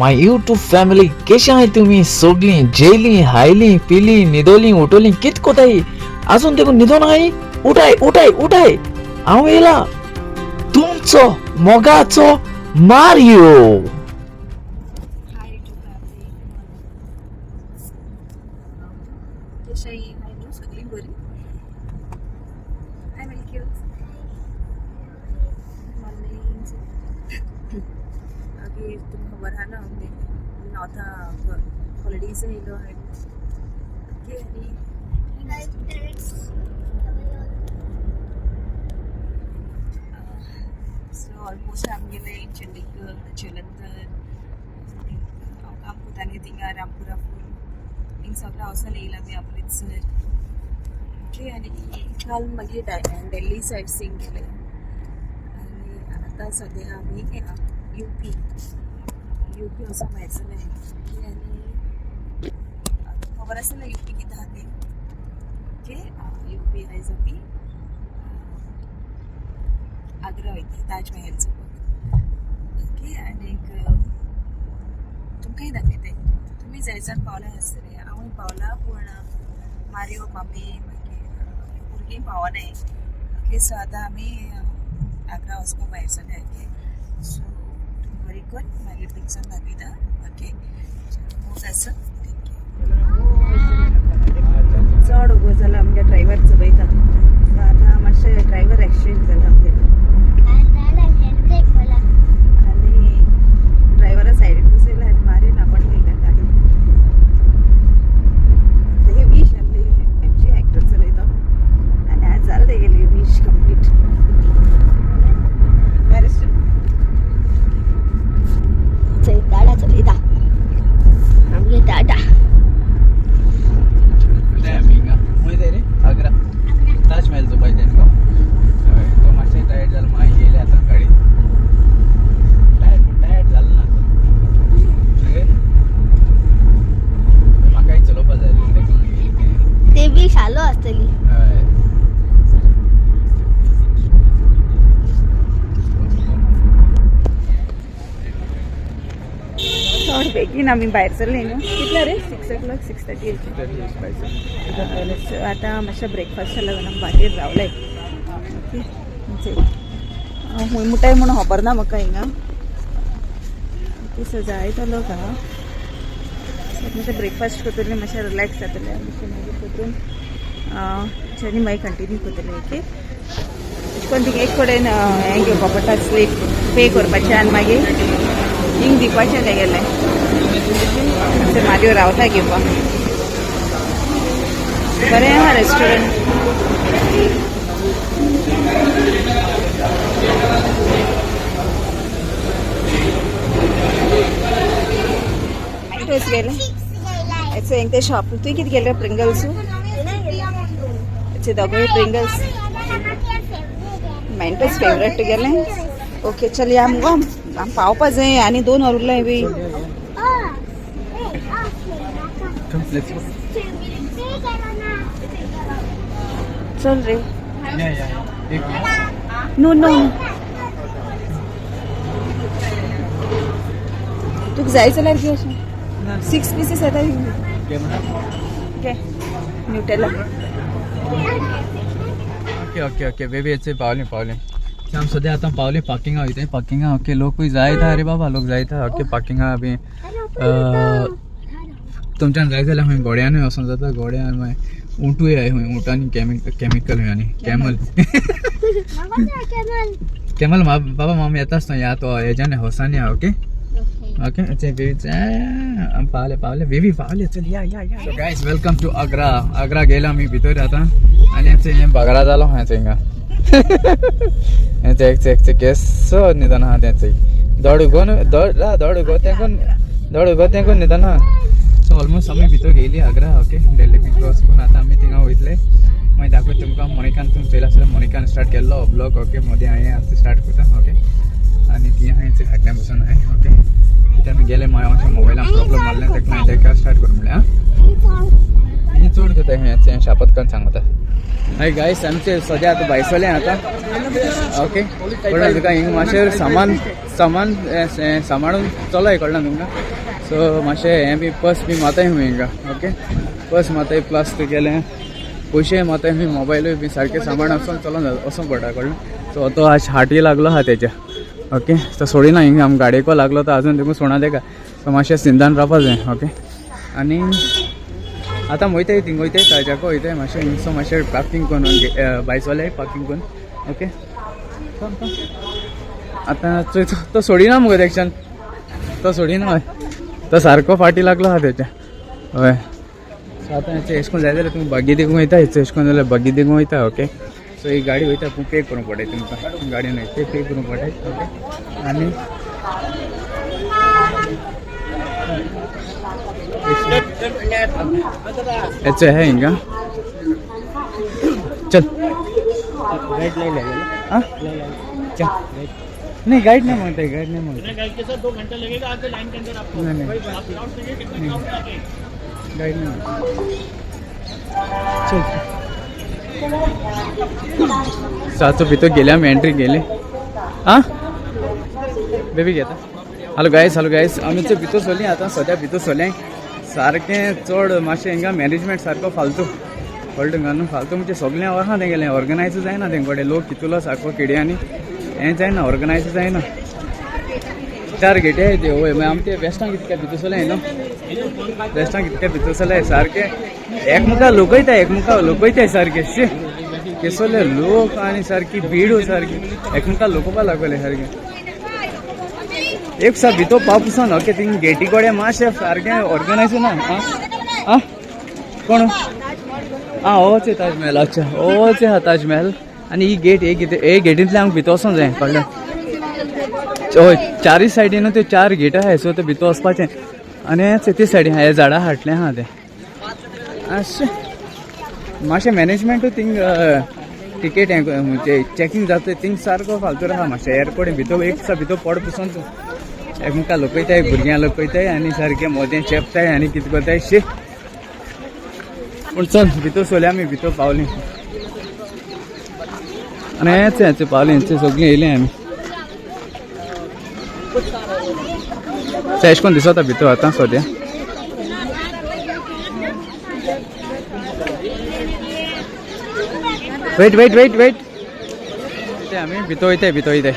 My YouTube family, केशे आहाय तुमी सोगलीं? जेयलीं, हायलीं, पिलीं, न्हिदोलीं, उठोलीं, कित कोताय? आजून देखून न्हिदोन आहाय? उठाय उठाय उठाय, हांव येयला तुमचो मोगाचो मारियो. हाय यूट्यूब फॅमिली, कशें हाय न्हू सगळीं बरी? हाय मिल्क्यू, मॉर्निंग. मागीर तुमकां खबर आहा ना, आतां हॉलिडेज येयलो हांवें. ओके, आनी Hi friends. So almost आमगेले चंडीगड, जलंधर, हांव काम कोतालें थिंगा, रामपुरा फूल, हिंग सगळें वचोन येयला आमी अमृतसर. ओके, आनी काल मागीर दिल्ली सायट सीइंग गेले आनी आतां सद्या आमी युपी, युपी वचोन भायर सरले. ओके, आनी खबर आसलें युपी कितें आहा तें. ओके, युपी आयज आमी आग्रा वयता, ताजमहल चोवपाक. ओके, आनीक तुमकांय दाखयताय. तुमी जायसान पावला आसतले, हांवूय पावला, पूण मारियो, मामी, मागीर भुरगीं पावनाय. ओके, सो आतां आमी आग्रा वचपाक भायर सरले. ओके, सो तुमी बरी कर, मागीर थिंगसान दाखयता. ओके, मोज आसा. Thank you. चड उगो जाला आमगे ड्रायव्हर चलयता. सो आतां मातशें ड्रायव्हर एक्सचेंज जाला आमगे. हँड ब्रेक मला. आनी ड्रायव्हरा सायडीन बसयला आनी मारीन आपण घेयला गाडी. हे वीश आहली, एमजी हेक्टर चलयता आनी आज जालें तेगेली वीश कंप्लीट. बॅरिस्टर. चल टाटा, चलयता आमगे टाटा. वयता रे आग्रा, ताजमहल चोवपाक तेंका. हय, तो मातशें टायर्ड जालो, मागीर येयले आतां गाडी. टायर्ड टायर्ड जालो ना आतां. ओके, म्हाकाय चलोवपा जाय आसलें, तेका लागून येयलें तें. ते बी शालो आसतली. हय. चड बेगीन आमी भायर सरले न्हू. कितले रे? 6 o'clock, 6:30. सो आतां मातशें ब्रेकफास्ट लागून आमी भायर रावले. ओके, खूंय मुटाय म्हणून खबर ना म्हाका हिंगा. ओके, सो जायतो लोक आहा. मातशें ब्रेकफास्ट करतलें, मातशें रिलॅक्स जातलें, मातशें मागीर परतून जर्नी मागीर कंटिन्यू करतलें. ओके, अशें करून थिंगा एक कडेन हें घेवपा पडटा, स्लीप पे करपाचें आनी मागीर हिंग दिवपाचें तेगेलें. मारियो रावता घेवपाक. बरें आहा रेस्टोरंट. मेंटोस गेले याचं एक ते शॉप. तुवें कितें गेले? प्रिंगल्स. दोगूय प्रिंगल्स, मेंटोस फेवरेट गेले. ओके, चल या मुगो, आम पावपा जाय आनी 2 वर उरलाय बी. Come, let's go. चल रे. Yeah. एक minute. No no, तुका जाय जाल्यार घे. अशें सिक्स पिसीस येता. Camera. घे Nutella. Okay okay okay baby, याचे पावले पावले. आम सद्या आतां पावले पार्किंगा वयताय, पार्किंगा. ओके, लोकूय जायता रे बाबा, लोक जायता. ओके, पार्किंगा बी तुमच्यान जाय जाल्यार खंय घोड्यानूय वचोन जाता, घोड्यान, मागीर उंटूय आहाय खंय, उंटांनी केमिकल खंय आनी कॅमल. कॅमल बाबा, मामी येता आसतना या तो हेज्यान हॉर्सानी. ओके ओके, बेबी, आम पावले पावले बेबी, पावले. चल, या या या. So guys, welcome to Agra. Agra गेला आमी भितर आतां आनी हें बगरा जालो खंय हिंगा. हें एक एक केसो न्हिदोन आहा तें चोय. दोड गोन दोड दोड गो तेंकून दोड गो तेंकून न्हिदोन आहा. सो ऑलमोस्ट आमी भितर गेली आग्रा. ओके, दिल्ली बी क्रॉस करून आतां आमी थिंगा वयतले. मागीर दाखयता तुमकां. मोनिकान तुमी चोयला आसतलें, मोनिकान स्टार्ट केल्लो ब्लॉग. ओके, मदीं हांवें आतां स्टार्ट करता. ओके, आनी ती हांवें फाटल्यान बसून हांवें. ओके, कित्याक आमी गेले, मागीर मातशें मोबायलान प्रॉब्लम जाल्लें, ताका लागून ताका स्टार्ट करूं म्हणलें. आं. ही चड करता हें शापत करून सांगता. हय गायस, आमचे सद्या आतां भायसोले आतां. ओके, कळ्ळें तुका? हिंगा मातशें सामान सामान सांबाळून चलोय, कळ्ळें तुमकां? सो मातशें हें बी पर्स बी माताय खूंय हिंगा. ओके, पर्स माताय, प्लस तुगेलें पयशे माताय खूंय, मोबायलूय बी सारकें सांबाळून वचोन चलोन वचोंक पडटा, कळ्ळें? सो तो आज हाटी लागलो आहा तेच्या. ओके, तो सोडिना हिंगा, आम गाडयेको लागलो तो अजून देखून सोडना तेका. सो मातशें सिंदान रावपा जाय. ओके, आनी आतां वयताय थिंग वयताय, ताज्याको वयताय मातशें हिंगसो मातशें पार्किंग करून बायसोले पार्किंग करून. ओके, आतां चोय तो सोडिना मुगो तेक्षान, तो सोडिना, तो सारको फाटी लागलो आहा तेच्या. हय, सो आतां हेचे एशें कोन्न जाय जाल्यार तुमी बगी देखून वयता, हेचे एशें कोन्न जाल्यार बगी देखून वयता. ओके, सो ही गाडी वयता पूण पे करूंक पडटा तुमकां, गाडी न्हय ते पे करूंक पडटा. ओके, आनी हेचे आहे हिंगा. चल. गाइड नहीं लगेगा? हाँ, क्या नहीं, गाइड नहीं मांगते, गाइड नहीं मांगते. गाइड के साथ 2 घंटे लगेगा आगे लाइन के अंदर आपको. नहीं नहीं, आप क्राउड चाहिए, कितना क्राउड आगे. गाइड नहीं मांगते. चल, साचो भितर गेले आमी, एंट्री गेली. आं बेबी घेता. हॅलो गायस, हॅलो गायस, आमी चोय भितर सरली आतां, सद्या भितर सरले. सारकें चड मातशें हिंगा मॅनेजमेंट सारको फालतू, कळ्ळें तुमकां न्हू? फालतू म्हणजे सगळें आहा तेंगेलें, ऑर्गनायज जायना तेंचे कडेन. लोक कितलो सारको किड्यांनी हें जायना, ऑर्गनायज जायना. चार गेटी आहाय त्यो. वय, मागीर आमी ते वेस्टांक कितक्या भितर सरले न्हू, वेस्टांक कितक्या भितर सरले, सारकें एकमुखा लोकयताय, एकमुखा लोकयताय सारके. शी, केसोले लोक आनी सारकी भीड सारकी, एकमुखा लोकोवपा लागले सारकें. एक सा भितर पावपसून. ओके, थिंग गेटी कडेन मातशें सारकें ऑर्गनायज ना. आं आं कोण आं होच ताजमहल. अच्छा, होच आहा ताजमहल. आनी ही गेट, एक हे गेटींतल्यान आमकां भितर वचोंक जाय, कळ्ळें? हय, चारय सायडीन त्यो चार गेट आहाय. सो ते भितर वचपाचें आनी ते सायडीन हे झाडां हाडलें आहा तें. अशें मातशें मॅनेजमेंटूय थिंग, टिकेट हें म्हणजे चॅकिंग जाता थिंग सारको फालतू आहा मातशें. एअरपोर्ट भितर एक दिसा भितर पड पसून तूं एकमेका लोकयताय, भुरग्यांक लोकयताय आनी सारकें मोदें चेपताय आनी कितें करताय. शी, पूण चल, भितर सोले आमी, भितर पावली आनी हेंच हेंच पावली, हेंच सगळीं येयली आमी. एशें कोन्न दिसता भितर आतां सद्या. वेट वेट वेट वेट, ते आमी भितर वयताय, भितर वयताय,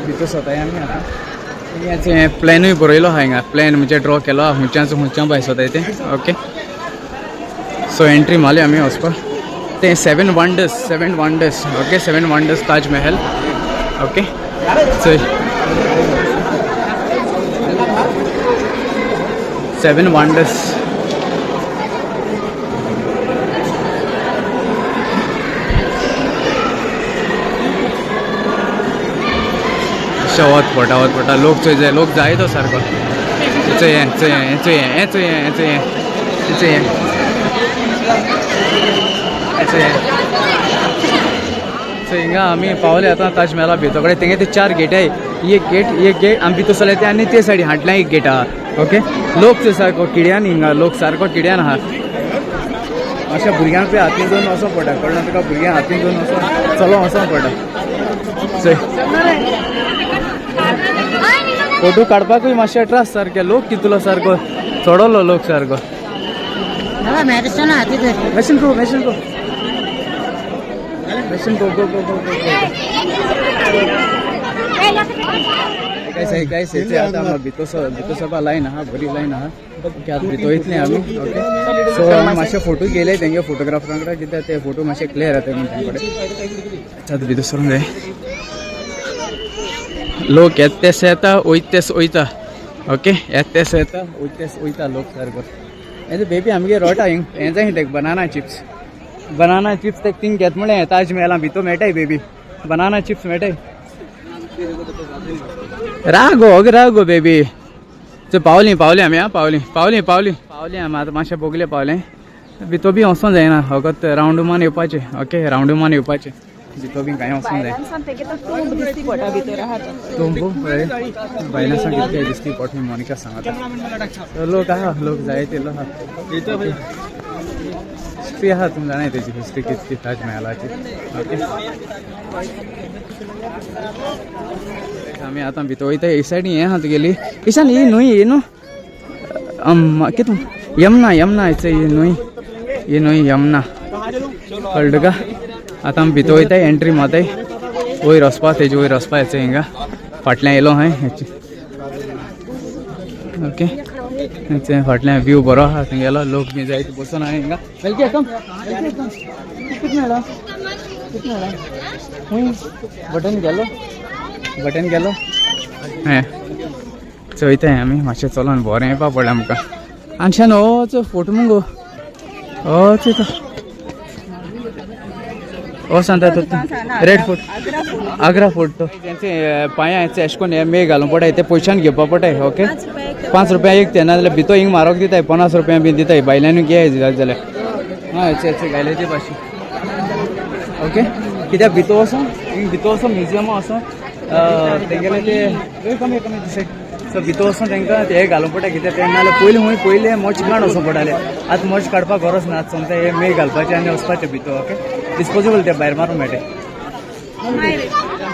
भितर सोताय आमी आतां. हें प्लॅनूय बरयलो आहा हिंगा, प्लॅन म्हणजे ड्रॉ केलो आहा, खुंयच्यान खुंयच्यान भायर सोताय तें. ओके, सो एंट्री मारली आमी वचपाक तें seven wonders, seven wonders. Okay, seven wonders Taj Mahal. Okay, चल, सेवन वंडर्स. अशें वत पडटा, वत पडटा. लोक चोय जाय, लोक जाय तो सारको. चोय हें, चोय हें, चोय हें, चोय हें, चोय हें, चोय हें, चोय हें. सो हिंगा आमी पावले आतां ताजमहला भितर कडेन. तेंगे ते चार गेट आहाय, एक गेट, एक गेट आमी भितर सरले ते, आनी ते सायडीन हाटल्यान एक गेट आहा. ओके, लोक चोय सारको किड्यान, हिंगा लोक सारको किड्यान आहा. अशें भुरग्यांक पळय हातीन घेवन वचोंक पडटा, कळना तुका? भुरग्यांक हातीन घेवन वचोन चलोन वचोंक पडटा. चोय, फोटो काडपाकूय मातशें त्रास सारके, लोक कितलो सारको चडलो लोक सारको. Machine go, machine go, machine go, go go go go. काय काय हेचे आतां आमकां भितर भितर सरपा लायन आहा, बरी लायन आहा. ओके, आतां भितर वयतली आमी. ओके, सो आमी मातशे फोटो गेले तेंगे फोटोग्राफरां कडेन, कित्याक ते फोटो मातशे क्लियर जाता म्हणून तेंचे कडेन. आतां भितर सरूंक जाय. लोक येता तेस येता, वयता तेस वयता. ओके, येता तेस येता, वयता तेस वयता लोक सारको. हें बेबी आमगे रोटा हिंग हें जाय तेका बनाना चिप्स, बनाना चिप्स तेका थिंग घेत म्हणलें, ताजमहला भितर मेळटाय बेबी, बनाना चिप्स मेळटाय. रागो ओगे, रागो बेबी. चल, पावली पावली आमी. आं, पावली पावली पावली पावली आमी. आतां मातशें बोगले पावले. भितर बी वचों जायना, फकत रावंड मान येवपाचें. ओके, रावंड मान येवपाचें. भितर बी कांय वचूंक जाय. भायल्यान तेगे तो टोंब दिसती पडटा भितर आहा तो. तोंबू भायल्यान सावन कितके दिसती पडटा मोनिका सांगता. लोक आहा, लोक जायते लोक आहा. हिस्ट्री आहा, तुमी जाणाय तेजी हिस्ट्री कितकी ताज महालाची. ओके, आमी आतां भितर वयता. हे सायडीन हें आहा तुगेली ईशान, ही न्हूय, ही न्हू कितून यमुना, यमुना हेच ही न्हूय, ही न्हूय यमुना. कळ्ळें तुका? आतां आमी भितर वयताय, एंट्री मारताय वयर वचपा, तेजे वयर वचपा हेचे. हिंगा फाटल्यान येयलो हांवें हेचे. ओके, हेचे फाटल्यान व्यू बरो आहा तुगेलो. लोक बी जायते बसून आहा हिंगा. वेलकी कम, कितें मेळ्ळा, कितें मेळ्ळा? खूंय बटन गेलो, बटन गेलो. हें चोयताय आमी मातशें चलोन, बरें येवपा पडलें आमकां. आनशान होच फोटो मुगो, होच तो हो सांगता तो रेड फोर्ट, आग्रा फोर्ट तो. तेंचे पांया अशें करून हे मे घालूंक पडटा, ते पयशान घेवपा पडटा. ओके, 5 रुपया एक ते, नाजाल्यार भितर हिंग म्हारग दिताय, 50 रुपया बी दिताय. भायल्यानूय घेय जाय जाल्यार. आं, हेचे हेचे घायले ते पाचशे. ओके, कित्याक भितर वचोन, हिंग भितर वचोन म्युजियमा वचोन तेंगेले ते कमी कमी दिसाय. सो भितर वचोन तांकां ते घालूंक पडटा, कित्याक ते नाजाल्यार पयलीं खंय पयलें मोच काड वचोंक पडटालें, आतां मोच काडपाक गरज ना. आतां सोमतें हे मे घालपाचें आनी वचपाचें भितर. ओके, डिस्पोजेबल ते भायर मारूंक मेळटा.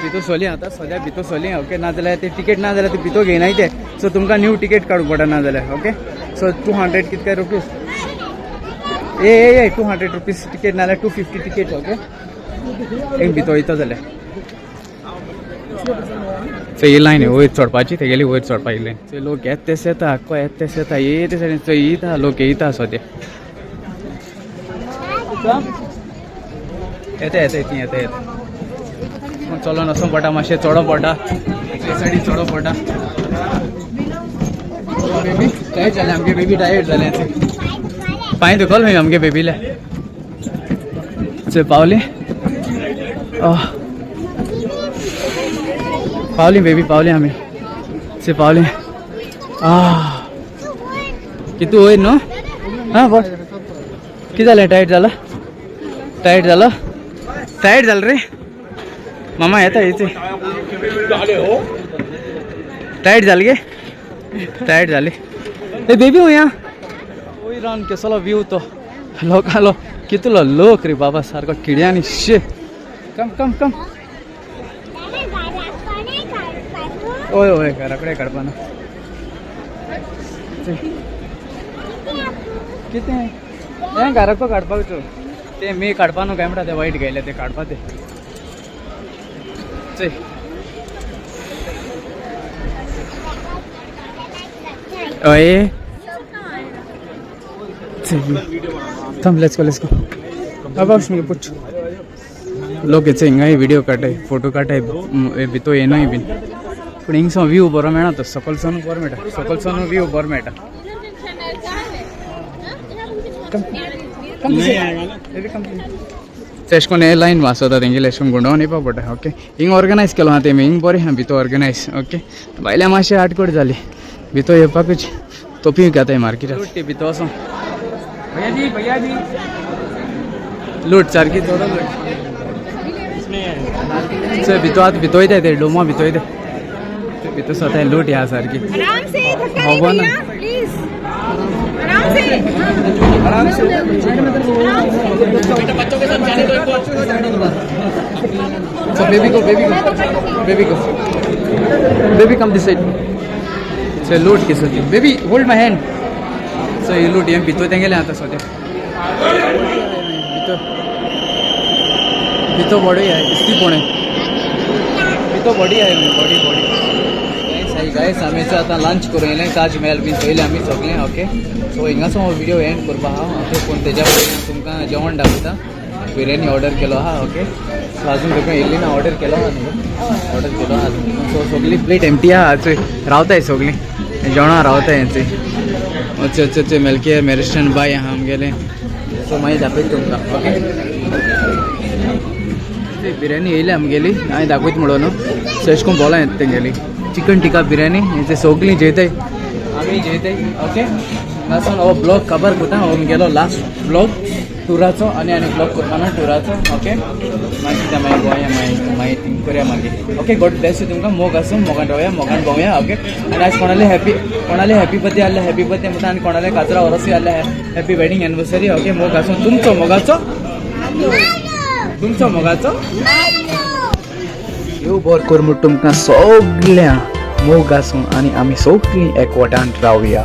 भितर सोली आतां सद्या भितर सोली. ओके, नाजाल्यार ते टिकेट ना जाल्यार ते भितर घेयनाय ते. सो तुमकां न्यू टिकेट काडूंक पडटा नाजाल्यार. ओके, सो 200 कितके रुपीज ए ए ए 200 रुपीज टिकेट, नाजाल्यार 250 टिकेट. ओके, एक भितर वयता जाल्यार. सो ही लायन वयर चडपाची तेगेली, वयर चडपाची लायन. सो लोक येत तेस येता, आक्को येत तेस येता, येत सायडीन चोय येता लोक, येता सद्या. येता येता ती येता येता. चलोन वचोंक पडटा, मातशें चडोंक पडटा, ते सायडीन चडोंक पडटा. बेबी टायर्ड जालें आमगे, बेबी टायर्ड जालें. पांय दुखोल खंय आमगे बेबीले. चल पावली, पावली बेबी, पावली आमी. चल पावली. आ कितू वयर न्हू? हां बस. कितें जालें? टायट जाला, टायट जालो, टायट जालो रे मामा. येता येते. टायट जाली गे, टायट जाली. ए बेबी, हुया वयर रावन कसलो व्यू तो लोकांलो, कितलो लोक रे बाबा, सारको किड्यांनी. शे, कम कम कम. हय हय, घरा कडेन काडपा ना. कितें हें घराक काडपाक ते मी काडपा न्हू काय म्हणटा ते वायट घायले ते काडपा ते. चल. हय, चल, let's go, let's go. अब पूछ लोक हेचे हिंगाय व्हिडिओ काडटाय, फोटो काडटाय, भितर येनूय बीन. पूण हिंगसो व्यू बरो मेळना तो, सकलसून बरो मेळटा, सकलसून व्यू बरो मेळटा. एशें कोन्न हे लायन वाचता तेंगेले, एशें कोन्न गुंडोवन येवपा पडटा. ओके, हिंग ऑर्गनायज केलो आहा तेमी, हिंग बरें आहा भितर ऑर्गनायज. ओके, भायल्या मातशें आटकोट जाली भितर येवपाकूच. तोपी घेताय मार्केटात भितर वचोन. भैया जी, भैया जी, लूट सारकी चड लूट. चल भितर, आतां भितर वयताय ते डोमा भितर वयताय ते, भितर स्वता लूट ह्या सारकी. आराम से, धक्का नहीं भगवान। भैया, प्लीज आराम से. आराम से. बच्चों के साथ जाने दो इनको. So baby go, baby go, baby go, baby come this side. So loot की सद्या. Baby, hold my hand. So ही लूट हें भितर तेंगेलें आतां सद्या. भितर भितर बॉडी आहे, दिसती पोणे भितर बॉडी आहे, बॉडी बॉडी. गायस, गायस, आमी आतां लंच करून येयलें, ताज महल बीन चोयलें आमी सगळें. ओके, सो हिंगासो हो व्हिडिओ एंड करपा आहा. ओके, पूण तेज्या पयलीं हांव तुमकां जेवण दाखयता. बिर्याणी ऑर्डर केलो आहा. ओके, सो अजून तुका येयल्ली ना, ऑर्डर केलो आहा न्हू, ऑर्डर केलो आहा. सो सगळी प्लेट एमटी आहा. चोय रावताय सगळीं जेवणां रावताय हेंची. अच्छा अच्छा अच्छा, मेलकी मेरिस्टन बाय आहा आमगेलें. सो मागीर दाखयता तुमकां. ओके, बिर्याणी येयली आमगेली, हांवें दाखयता म्हणून न्हू. सो अशें करून बोला येता तेंगेली चिकन टिक्का बिर्याणी. हेचे सगळीं जेयताय, आमी जेयताय. ओके, हांगासून हो ब्लॉग काबार करता. हो आमगेलो लास्ट ब्लॉग. टुराचो आनी आनी ब्लॉग करपाना टुराचो. ओके, मागीर कितें मागीर गोंया मागीर मागीर थिंग करया मागीर. Okay, God Blaise you. तुमकां मोग आसूं, मोगान रावया, मोगान भोंवया. ओके, आनी आयज कोणाले हॅपी बर्थडे आहले, हॅपी बर्थडे म्हणटा, आनी कोणाले काजरा वरसूय आहले, हॅपी वेडींग एनिवर्सरी. ओके, मोग आसूं तुमचो, मोगाचो तुमचो, मोगाचो. देव बरो कर म्हूण तुमकां सगळ्या, मोग आसूं आनी आमी सगळीं एकवटान रावया.